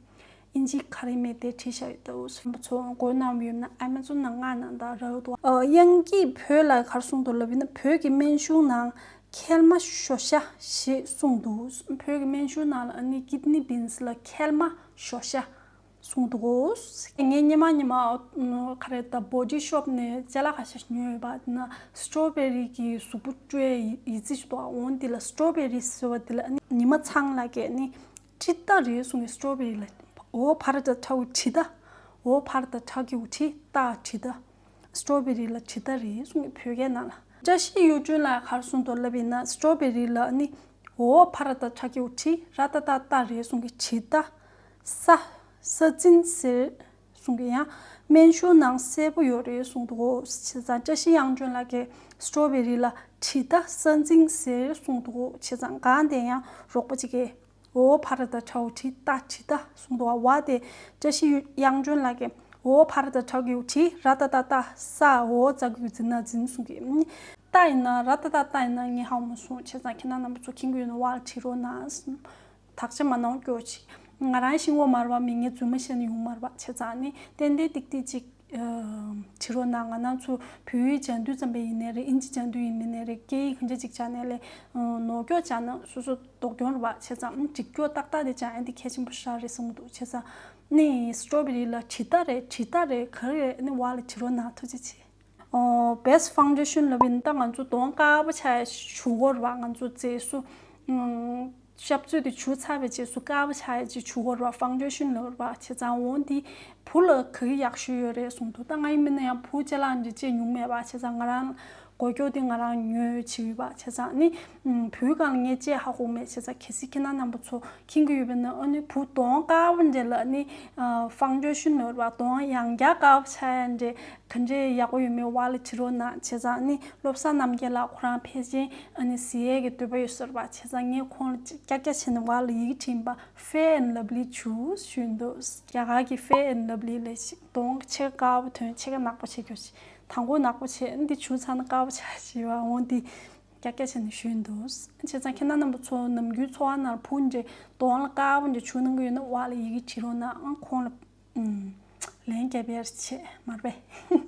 ཨིན་ཇི་ག་རེ་མེད་དེ་བྲིས་བཞག་ཡོད་འདུག་སོམ་པ་ཚོ་མགོ་ནང་ཡོད་ན་ཨ་མ་ཛོན་ནང་ང་ནང་ད་རག་འདུག་ཨ་དབྱངས་སྐྱིད་བོད་ལ་ག་རེ་གསུངས་འདུག་ལབ་ཡིན་ན་བོད་ཀྱི་སྨན་གཞུང་ནང་ཁལ་མ་ཞོ་ཤ་ཞེས་གསུངས་འདུག་བོད་ཀྱི་སྨན་གཞུང་ནང་ལ་ཨ་ནི་ཀིཌ་ནི་བིན་སི་ལ་ཁལ་མ་ཞོ་ཤ་གསུངས་འདུག་ངས་སྔོན་མ་སྔོན་མ་ག་རེ་ད་བོ་ཌི་ཤོབ་ནས་ཅ་ལག་ཁ་ཤས་ཉོས་ཡོད་པ། དེ་ན་སི་ཊོ་བེ་རི་གི་གཟུགས་པོ་བཀྲུ་ཡས་ཡི་ཙི་ཞིག་འདུག་འོན་དེ་ལ་སི་ཊོ་བེ་རི་ཟེར་བ་དེ་ལ་ཨ་ནི་ཉི་མ་ཚང་ལ་གས་ནི། ཁྲི་ཏ་རེད་གསུང་གི། སི་ཊོ་བེ་རི་ལ་འོ་བ་ར་ཏ་ཁྲའུ་ཁྲི་ཏ། འོ་བ་ར་ཏ་ཁྲ་གི་འུ་ཁྲི་ཏ་ཁྲི་ཏ། སི་ཊོ་བེ་རི་ལ་ཁྲི་ཏ་རེད་གསུང་གི་བོད་སྐད་ནང་ལ། བཀྲ་ཤིས་གཡུ་སྒྲོན་ལགས་ག་རེ་གསུངས་འདུག་ལབ་ཡིན་ན་སི་ཊོ་བེ་རི་ལ་ནི་འོ་བ་ར་ཏ་ཁྲ་གི་འུ་ཁྲི་ར་ཏ་ཏ་ཏ་རེད་གསུང་གི་ཁྲི་ཏ། ས་ས་འཛིན་ཟེར་གསུང་གི། ཡང་སྨན་གཞུང་ནང་གསལ་པོ་ཡོད་རེད་གསུངས་འདུག་བྱས་ཙང་བཀྲ་ཤིས་གཡུ་སྒྲོན་ལགས་ཀྱིས་སི་ཊོ་བེ་རི་ལ་ཁྲི་ཏ་ས་འཛིན་ཟེར་གསུངས་འདུག་བྱས་ཙང་གང་དེ་ཡང་རོགས་པ་ཅིག་གིས། འོ་བ་ར་ཏ་ཁྲའུ་ཁྲི་ཏ་ཁྲི་ཏ་གསུངས་འདུག་བ། བ་དེ་བཀྲ་ཤིས་གཡུ་གཡུ་སྒྲོན་ལགས་ཀྱིས་འོ་བ་ར་ཏ་ཁྲའུ་གི་འུ་ཁྲི་ར་ཏ་ཏ་ཏ་ས་འོ་ཙ་གི་འཛིན་ན་འཛིན་གསུང་གི། ཏ་ཡིན་ན་ར་ཏ་ཏ་ཏ་ཡིན་ན་ངས་ཧ་གོ་མ་སོང་། བྱས་ཙང་ཁྱེད་རང་རྣམ་པ་ཚོ་མཁྱེན་གྱི་ཡོད་ན་བ་ལ་བྲིས་རོགས་གནང་། དག་ཆ་མ་གནང་སྐྱོ་ཅིག་ང་རང་ཤེས་ཀྱི་མ་རེད་པ། མི་ངའི་རྫུན་མ་བཤད་ན་ཡོང་མ་རེད་པ། བྱས་ཙང་ནི་ཏན་ཏན་ཏིག་ཏིག་ཅིག་བྲིས་རོགས་གནང་། ང་རང་ཚོ་བོད་ཡིག་སྦྱང་དུས་ཙམ་པ་ཡིན་ནའི་རེད། ཨིན་ཇི་སྦྱང་དུས་ཡིན་ནའི་རེད། སྐད་ཡིག་གང་འདྲ་ཅིག་སྦྱང་ནའི་ལས་ནོར་སྐྱོ་སྦྱང་ན་སོ་སོ་སྡུག་གྱོང་རེད་པ། བྱས་ཙང་འགྲིག་སྐྱོ་ཏག་ཏག་དེ་སྦྱང་ཡ་འདི་གལ་ཆེན་པོ་ཞེ་དྲག་རེད་བསམ་གྱི་འདུག་བྱས་ཙང་ནི་སི་ཊོ་བེ་རི་ལ་བྲིས་ཏ་རེད། བྲིས་ཏ་རེད། ག་རེ་རེད། ནི་བ་ལ་བྲིས་རོགས་གནང་། ཐུགས་རྗེ་ཆེ། ཨོ། བེ་སི་ཊི་ཕའུན་ཌེ་ཤན་ལབ་ཡིན་ད་ང་ཚོ་གདོང་དཀར་པོ་ཆགས་ཡ་ཞིག་བྱུག་དགོས་རེད་པ། ང་ཚོ་རྗེས་སུ་ཨུམ། ཞབས་ཚོད་དེ་བྱུག་ཚར་བའི་རྗེས་སུ་དཀར་པོ་ཆགས་ཡ་ཅིག་བྱུག་དགོས་རེད་པ། ཕའུན་ཌེ་ཤན་ལབ་རེད་པ། བྱས་ཙང་འོ་འདི་བུ་ལ་ག་གི་ཡག་ཤོས་ཡོད་རེད་གསུངས་འདུག་ད་ང་ཡིན་མིན་ན་ཡང་བུ་ཅ་ལག་འདི་ཅིག་ཉུང་མེད་པ། བྱས་ཙང་ང་རང་སྒོ་སྐྱོ་དེ་ང་རང་ཉོས་བྱས་ཡོད་པ། བྱས་ཙང་ནི་ཨུམ། བུའི་སྒང་ལ་ངས་ཅིག་ཧ་གོ་མེད། བྱས་ཙང་གལ་སྲིད་ཁྱེད་རང་རྣམ་པ་ཚོ་མཁྱེན་གྱི་ཡོད་པ་ན་ཨ་ནི་བུ་གདོང་དཀར་པོ་འདྲ་ལ་ནི་ཕའུན་ཌེ་ཤན་ལབ་རེད་པ། གདོང་ཡང་བསྐྱར་དཀར་པོ་ཆགས་ཡ་འདྲ། ག་འདྲའི་ཡག་པོ་ཡོད་མེད་བ་ལ་བྲིས་རོགས་གནང་། བྱས་ཙང་ནི་བློ་བཟང་རྣམ་རྒྱལ་ལགས་ཁོ་རང་ཕལ་ཆེར་ཨ་ནི་གཟིགས་ཡས་ཀྱི་འདོད་པ་ཡོད་ས་རེད་པ། བྱས་ཙང་ངས་ཁོང་ལ་ཀྱག་ཀྱག་བྱས་ནས་བ་ལ་ཡི་གེ་བྲིས་པ། Fair and Lovely ཞུས་ཞུས་འདུག་རྒྱ་གར་གྱི་Fair and Lovely ལབ་ཞིག་གདོང་ཕྱེད་ཀ་དཀར་པོ་ཐོན། ཕྱེད་ཀ་ནག་པོ་བྱེད་རྒྱུ་ཞིག་དང་པོ་ནག་པོ་བྱས། འདི་བྱུག་ཚར་ན་དཀར་པོ་ཆགས་ཞེས་པ། འོ་འདི་ ཀྱག་ཀྱག་བྱས་ནས་ཞུས་འདུག་བྱས་ཙང་ཁྱེད་རྣམ་པ་ཚོ་ནམ་རྒྱུན་འཚོ་བ་ནང་བུ་འདྲེ་གདོང་ལ་དཀར་པོ་འདྲེ་བྱུག་གནང་གི་ཡོད་ན་འོག་ལ་ཡི་གེ་བྲིས་རོགས་གནང་། ཁོང་ལ་ཨུམ། ལན་རྒྱབ་ཡར་བྱེད་མར་པས།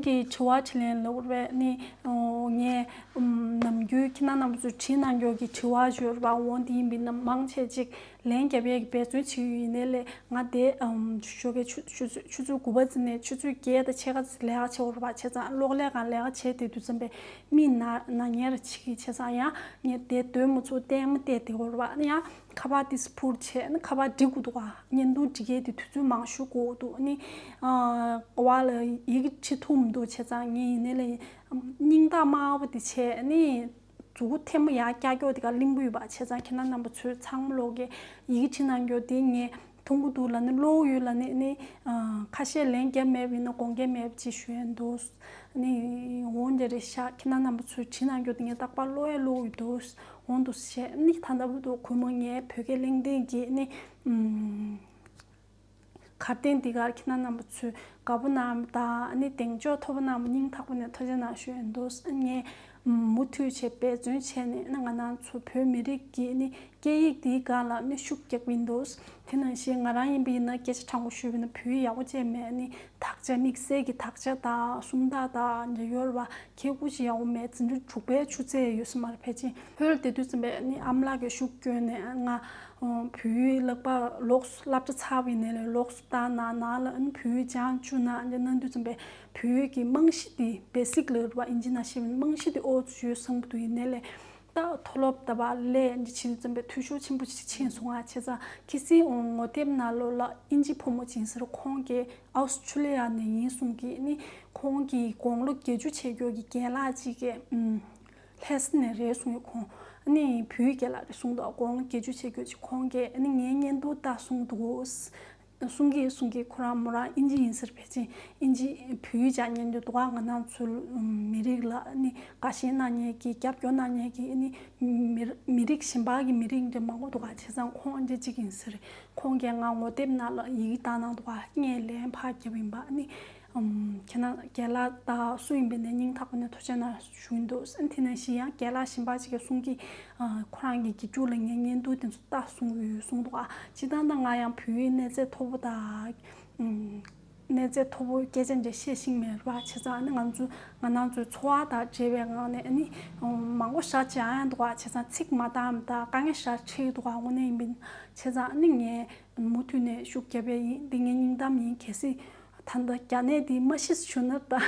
གི་དྲི་བ་དྲིས་ལན་ལབ་རེད་ནི། ངས་ནམ་རྒྱུན་ཁྱེད་རྣམ་པ་ཚོས་དྲིས་གནང་རྒྱུ་གི་དྲི་བ་ཞུ་བ་འོང་དེ་ཡིན་པས་ན་མང་ཆེ་ཅིག་ལན་རྒྱབ་ཡས་ཀྱི་འབད་བརྩོན་བྱེད་ཀྱི་ཡོད་ཡིན་ནའི་ལས་ང་དེ་ཞོགས་ཀའི་ཆུ་ཆུ་ཚོད་དགུ་པ་ཙམ་ནས་ཆུ་ཚོད་བརྒྱད་དང་ཕྱེད་ཀ་ཙམ་ལས་ཀ་བྱེད་འོར་བ་བྱས་ཙང་གློག་ཀླད་སྒང་ལས་ཀ་བྱས་དེ་དུས་ཙམ་པས་མི་ན་ན་ཉེ་ར་བྱེད་ཀྱི་བྱས་ཙང་ཡང་ངས་དེ་འདོད་མི་ཚུགས་ལྟད་མོ་བལྟས་དེ་འོར་བ་ཡང་། ཁ་པར་དེ་སྤུར་བྱས་ནི་ཁ་པར་འབྲི་དགོས་འདུག་ག་བརྙན་ཐུང་འབྲི་མཁན་དེ་དུས་ཚོད་མང་ཤོས་དགོས་འདུག་ནི། འོག་ལ་ཡི་གེ་བྲིས་ཐུབ་མི་འདུག་བྱས་ཙང་ངས་ཡིན་ནའི་ལ་སྙིང་ཐག་དམར་པོ་དེ་བྱས་ནི། མཛུ་གུ་ཐལ་མོ་ཡར་བཀྱག་ཀྱོག་དེ་ག་གླིང་བུ་ཡོད་པ་བྱས་ཙང་ཁྱེད་རྣམ་པ་ཚོས་ཚང་མ་ལོག་གི་ཡི་གེ་བྲིས་གནང་ཀྱོག་དེ་ངས་མཐོང་གི་འདུག་ལ་ནི་ཀློག་ཡོད་ལ་ནི་ནི། ཁ་ཤས་ལན་རྒྱབ་མེད་པ་ཡིན་ན་དགོངས་འགལ་མེད་པ་ཅིག་ཞུ་ཡ་འདུག་ནི་འོང་རྒྱ་རེད་ཤག་ཁྱེད་རྣམ་པ་ཚོས་བྲིས་གནང་རྒྱུ་དེ་ངས་རྟག་པར་ཀློག་ཡ་ཀློག་ཡོད་འདུག་འོང་འདུག་བཤད་ནི་ད་ལྟ་བུ་འདུག་གུས་མོ་ངའི་བོད་སྐད་གླེང་སྟེགས་ཀྱི་ནི་གར་སྟེགས་འདི་གར་ཁྱེད་རྣམ་པ་ཚོས་དགའ་པོ་གནང་དང་ནི་གདེང་འཇོག་ཐོབ་པ་གནང་བ་སྙིང་ཐག་པ་ནས་ཐུགས་རྗེ་གནང་ཞུ་ཡ་འདུག་ངས་མུ་མཐུད་བྱས་འབད་བརྩོན་བྱས་ནས་ནི་ང་རང་ཚོ་བོད་མི་རིགས་ཀྱི་ནི་སྐད་ཡིག་འདིའི་སྒང་ལ་ནི་ཤུགས་རྒྱག་གི་ཡིན་འདུག་དེ་ནང་བཞིན་ང་རང་ཡིན་པ་ཡིན་ན་སྐད་ཆ་དྲང་པོ་ཞུས་པ་ཡིན་ན་བོད་ཡིག་ཡག་པོ་བྱས་མེད་ནི། དག་ཆ་དམིགས་བསལ་གྱི་དག་ཆ་དང་སུམ་རྟགས་དང་འབྲེལ་ཡོད་རེད་བ། ཁྱེད་སྐུ་ཞིག་ཡག་པོ་མེད་འཛིན་གྲྭ་དྲུག་པའི་ཆུ་ཚད་ཡོད་ས་མ་རེད་ཕལ་ཆེར། ཧོལ་དེ་དུས་ཙམ་པས་ནི་ཨ་མ་ལགས་ཀྱིས་ཤུགས་བསྐྱོན་ནས་ང་བོད་ཡིག་བསླབ་པ་ལོགས་སུ་བསླབ་བྱ་ཚར་བའི་ནས་ལས་ལོགས་སུ་བཏང་ན་ནང་ལ་ཨ་ནི་བོད་ཡིག་སྦྱང་བཅུག་ན་ཨ་ནི་གནང་དུས་ཙམ་པས་བོད་ཡིག་གི་རྨང་གཞི་དེ་བེ་སིག་ལབ་རེད་བ་ཨིན་ཇི་ནང་བཤད་པའི་རྨང་གཞི་དེ་ཨོ་ཙི་ཡོད་བསམ་གྱི་འདུག་ཡིན་ནའི་ལས། ད་མཐོ་སློབ་ད་བར་སླེབས་འདི་བྱེད་དུས་ཙམ་པའི་འཐུས་ཤོར་ཆེན་པོ་ཞིག་ཕྱིན་སོང་ང་བྱས་ཙང་ཁི་སིའི་ངོ་དེབ་ནང་ལོགས་ལ་ཨིན་ཇི་ཕོ་མོ་ཅིང་སར་ཁོང་གིས་ཨའུ་སི་ཁྲུ་ལི་ཡ་ནས་ཡིན་གསུང་གི་ནི་ཁོང་གིས་དགུང་ལོ་བརྒྱད་ཅུ་བྱས་མགྱོགས་ཀྱི་རྒན་ལགས་གཅིག་གིས་ཨུམ་ལྷ་ས་ནས་རེད་གསུང་གི་ཁོང་ནི་བོད་རྒན་ལགས་རེད་གསུང་འདུག་དགུང་ལོ་བརྒྱད་ཅུ་བྱས་མགྱོགས་ཀྱི་ཁོང་གིས་ནི་ངའི་བརྙན་ཐུང་ལྟ་གསུང་འདུག་གསུང་གི་གསུང་གི་ཁོ་རང་མོ་རང་ཨིན་ཇི་ཡིན་ཟེར་ཕལ་ཆེར་ཨིན་ཇི་བོད་ཡིག་སྦྱང་མཁན་དུ་འདུག་ག་ང་རང་ཚོ་མི་རིགས་ལ་ནི་དགའ་ཞེན་གནང་མཁན་གྱི་རྒྱབ་སྐྱོར་གནང་མཁན་གྱི་ནི་མི་མི་རིགས་གཞན་པ་གི་མི་རིགས་འདྲ་མང་པོ་འདུག་ག་བྱས་ཙང་ཁོང་ཨིན་ཇི་གཅིག་ཡིན་ཟེར་ཁོང་གིས་ང་ངོ་དེབ་ནང་ལ་ཡི་གེ་བཏང་གནང་འདུག་ག་ངས་ལན་ཕར་བརྒྱབ་ཡིན་པ་ནི་ཁྱེད་རང་རྒན་ལགས་དང་སུ་ཡིན་པའི་ནས་སྙིང་ཐག་པ་ནས་ཐུགས་རྗེ་གནང་ཞུ་གི་འདུག་དེ་ནང་བཞིན་ཡང་རྒན་ལགས་གཞན་པ་གཅིག་གིས་གསུང་གི་ཁོ་རང་གི་དགེ་ཕྲུག་ལ་ངས་བརྙན་ཐུང་དེ་ཚོ་ལྟ་གསུང་གི་ཡོད་གསུང་འདུག་ག་སྤྱིར་བཏང་ད་ང་ཡང་བོད་ཡིག་གནས་ཚད་མཐོ་པོ་དང་། གནས་ཚད་མཐོ་པོ་སྐད་ཆ་འདྲ་བཤད་ཤེས་མེད་ར་བྱས་ཙང་ཨ་ནི་ང་ཚོ་ང་རང་ཚོའི་འཚོ་བ་དང་འབྲེལ་བའི་ངང་ནས་ཨ་ནི་མང་པོ་ཞེ་དྲག་ཡང་འདུག་བ་བྱས་ཙང་ཚིག་མ་འདང་དང་དཀའ་ངལ་ཞེ་དྲག་འཕྲད་འདུག་བ་དངོས་གནས་ཡིན་པ་ཡིན་བྱས་ཙང་ཨ་ནི་ངས་མུ་མཐུད་ནས་ཤུགས་རྒྱབ་པ་ཡིན། འདི་ངའི་སྙིང་གཏམ་ཡིན། གལ་སྲིད་ད་ལྟ་རྒྱ་ནད་འདི་མ་ཤི་ཞུ་ན་ད་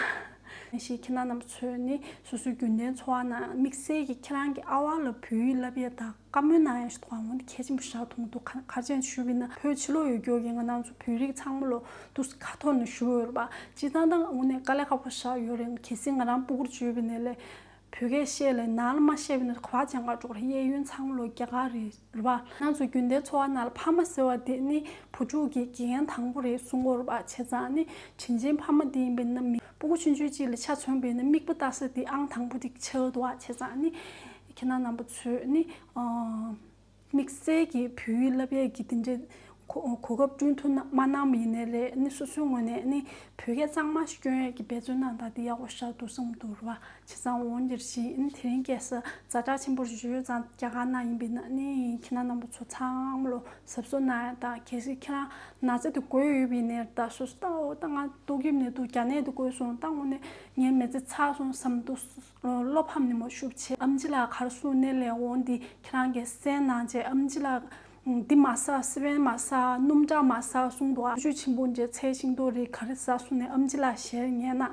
ཞིག་ཁྱེད་རྣམ་ཚོས་ནི་སོ་སོའི་རྒྱུན་ལྡན་འཚོ་བ་ནང་དམིགས་བསལ་གྱི་ཁྱེད་རང་གི་ཨ་ཝ་ལ་བོད་ཡིག་བསླབ་ཡས་དང་བཀའ་མོལ་གནང་ཡ་ཞིག་ཐོག་འོན་ཏེ་གལ་ཆེན་པོ་ཞིག་མཐོང་འདུག་ག་ག་རེ་བྱས་ནས་ཞུས་པ་ཡིན་ན་བོད་ཕྱི་ལོགས་ཡོད་རྒྱུ་གི་ང་རང་ཚོ་བོད་རིགས་ཚང་མ་ལོ་འདུག་སེ་ཁ་འཐོར་ནས་བཞུགས་ཡོད་རེད་པ། སྤྱིར་བཏང་ད་དངོས་གནས་དཀའ་ལས་ཁག་པོ་ཞིག་ཡོད་རེད། གལ་སྲིད་ང་རང་སྤུ་གུར་བྱས་པ་ཡིན་ན་ལས་བོད་སྐད་བཤད་ལས་ནང་ལ་མ་བཤད་པ་ཡིན་ན་ག་པར་སྦྱང་ག་འགྲོ་གི་རེད། གཡས་གཡོན་ཚང་མ་ལོ་རྒྱ་གར་རེད་རེད་པ། ང་རང་ཚོ་རྒྱུན་ལྡན་འཚོ་བ་ནང་ལ་ཕ་མ་ཟེར་བ་དེ་ནི་བུ་ཕྲུག་གི་དགེ་རྒན་དང་པོ་རེད་གསུང་གི་ཡོད་རེད་པ། བྱས་ཙང་ནི་དྲིན་ཆེན་ཕ་མ་དེ་ཡིན་པ་ཡིན་ན་མི་སྤུ་གུ་ཆུང་ཆུང་གཅིག་ལ་ཆ་མཚོན་པ་ཡིན་ན་མིག་དཔེ་ལྟ་ས་དེ་ཨང་དང་པོ་དེ་ཆགས་འདུག་བ། བྱས་ཙང་ནི་ཁྱེད་རྣམ་པ་ཚོས་ནི། དམིགས་བསལ་གྱི་བོད་ཡིག་བསླབ་ཡས་ཀྱི་དེ་འདྲའི་གོ་གོ་སྐབས་བསྐྲུན་ཐུབ་ན་མ་གནང་བ་ཡིན་ནའི་ལས་ནི་སོ་སོའི་ངོས་ནས་ནི་བོད་སྐད་གཙང་མ་ཞིག་སྐྱོན་ཡས་ཀྱི་འབད་བརྩོན་གནང་སྟངས་དེ་ཡག་པོ་ཞེ་དྲག་འདུག་བསམ་གྱི་འདུག་རེད་བ། བྱས་ཙང་འོང་འདིར་བཞིན་ཨིན་དེ་རིང་སྐད་ས་ཛ་དྲག་ཆེན་པོ་ཞིག་ཡོད་ཙང་རྒྱ་གར་ནང་ཡིན་པ་ཡིན་ན་ནི་ཁྱེད་རྣམ་པ་ཚོ་ཚང་མ་ལོ་གཟབ་གཟབ་གནང་ཡ་དང་། གལ་སྲིད་ཁྱེད་རང་ན་ཚ་དེ་འགོས་ཡོད་པ་ཡིན་ནའི་ད་སོ་སོ་ད་འོ་ད་ང་ཏོག་དབྱིབས་ནད་དུག་རྒྱ་ནད་དེ་འགོས་སོང་ད་དངོས་གནས་ངའི་མི་ཚེ་ཚར་སོང་བསམ་འདུག་བློ་ཕམ་ནས་མ་ཤུགས་ཆེ། ཨམ་ཆི་ལགས་ག་རེ་གསུང་ནས་ལས་འོང་འདི་ཁྱེད་རང་གིས་གསན་གནང་བྱས། ཨམ་ཆི་ལགས་འདི་མ་ཟ། སི་པན་མ་ཟ། སྣུམ་ཁྲག་མ་ཟ་གསུང་འདུག་ཨ་ཆུ་ཆེན་པོ་འདྲ་ཚལ་ཤིང་ཏོག་རེད་ག་རེ་ཟ་གསུང་ནས་ཨམ་ཆི་ལགས་ཞལ་ཉན་ན།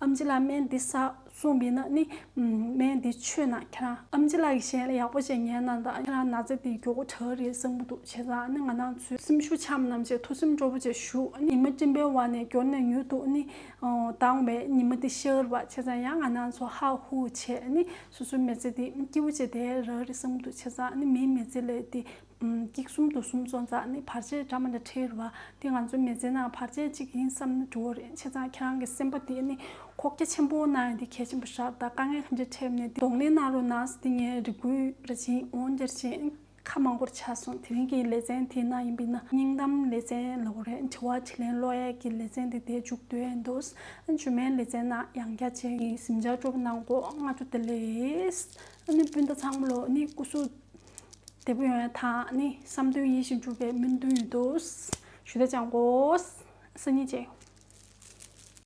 ཨམ་ཆི་ལགས་སྨན་འདི་ཟ་གསུངས་པ་ཡིན་ན་ནི་སྨན་འདི་མཆོད་ན་ཁྱེད་རང་ཨམ་ཆི་ལགས་ཀྱི་ཞལ་ལ་ཡག་པོ་བྱས་ཉན་ན་ད་ཁྱེད་རང་ན་ཚ་འདི་མགྱོགས་པོ་དྲག་རེད་བསམ་གྱི་འདུག་བྱས་ཙང་ནི་ང་རང་ཚོའི་སེམས་ཤུགས་འཆམ་གནང་བྱས་ཐུགས་སེམས་སྤྲོ་པོ་བྱས་བཞུགས། ཉི་མ་སྤྲིན་པའི་འོག་ནས་མགྱོགས་ནས་མྱུར་དུ་ནི། ཨོ། དྭངས་པའི་ཉི་མ་འདི་ཤར་བ་བྱས་ཙང་ཡང་ང་རང་ཚོ་ཧ་ཧུ་བྱས་ནི་སོ་སོའི་མི་ཚེ་འདི་སྐྱིད་པོ་བྱས་བསྡད་རག་རེད་བསམ་གྱི་འདུག་བྱས་ཙང་ནི་མིའི་མི་ཚེ་ལས་འདི་སྐྱིད་གསུམ་དུ་གསུམ་སོང་ཙང་ནི་བར་ཆད་འདྲ་མི་འདྲ་འཕྲད་རེད་བ། འདི་ང་ཚོའི་མི་ཚེ་ནང་བར་ཆད་གཅིག་ཡིན་བསམ་ན་འགྲོ་གི་རེད། བྱས་ཙང་ཁྱེད་རང་གི་སེམས་པ་འདི་ནི་ཁོག་རྒྱ་ཆེན་པོ་གནང་ཡ་འདི་གལ་ཆེན་པོ་ཞིག་རེད། ད་དཀའ་ངལ་ག་འདྲ་འཕྲད་ནས་འདི་གདོང་ལེན་གནང་རོགས་གནང་ཟེར་འདི་ངའི་རེ་སྐུལ་རེ་བྱིན་འོང་འདིར་བྱིན། ཁ་མང་པོར་ཆགས་སོང་། དེ་རིང་གི་ལེ་ཚན་དེ་ན་ཡིན་པས་ན་སྙིང་གཏམ་ལེ་ཚན་ལབ་དགོས་རེད། དྲི་བ་དྲིས་ལན་ཀློག་ཡས་ཀྱི་ལེ་ཚན་དེ་དེ་མཇུག་བསྡུ་ཡས་འདུག། ཨ་ནི་རྗེས་མའི་ལེ་ཚན་ན་ཡང་བསྐྱར་བྱས་ཀྱི་གཟིམ་འཇག་སྤྲོ་པོ་གནང་གོ། སྔ་དྲོ་བདེ་ལེགས། ཨ་ནི་སྤུན་ཟླ་ཚང་མ་ལོ་ནི་སྐུ་གཟུགས་བདེ་པོ་ཡོང་ཡ་དང་ནི་བསམ་དོན་ཡིད་བཞིན་འགྲུབ་པའི་སྨོན་འདུན་ཡོད་དོ། ཞུ་དེ་ཅང་གོ། སང་ཉིན་མཇལ།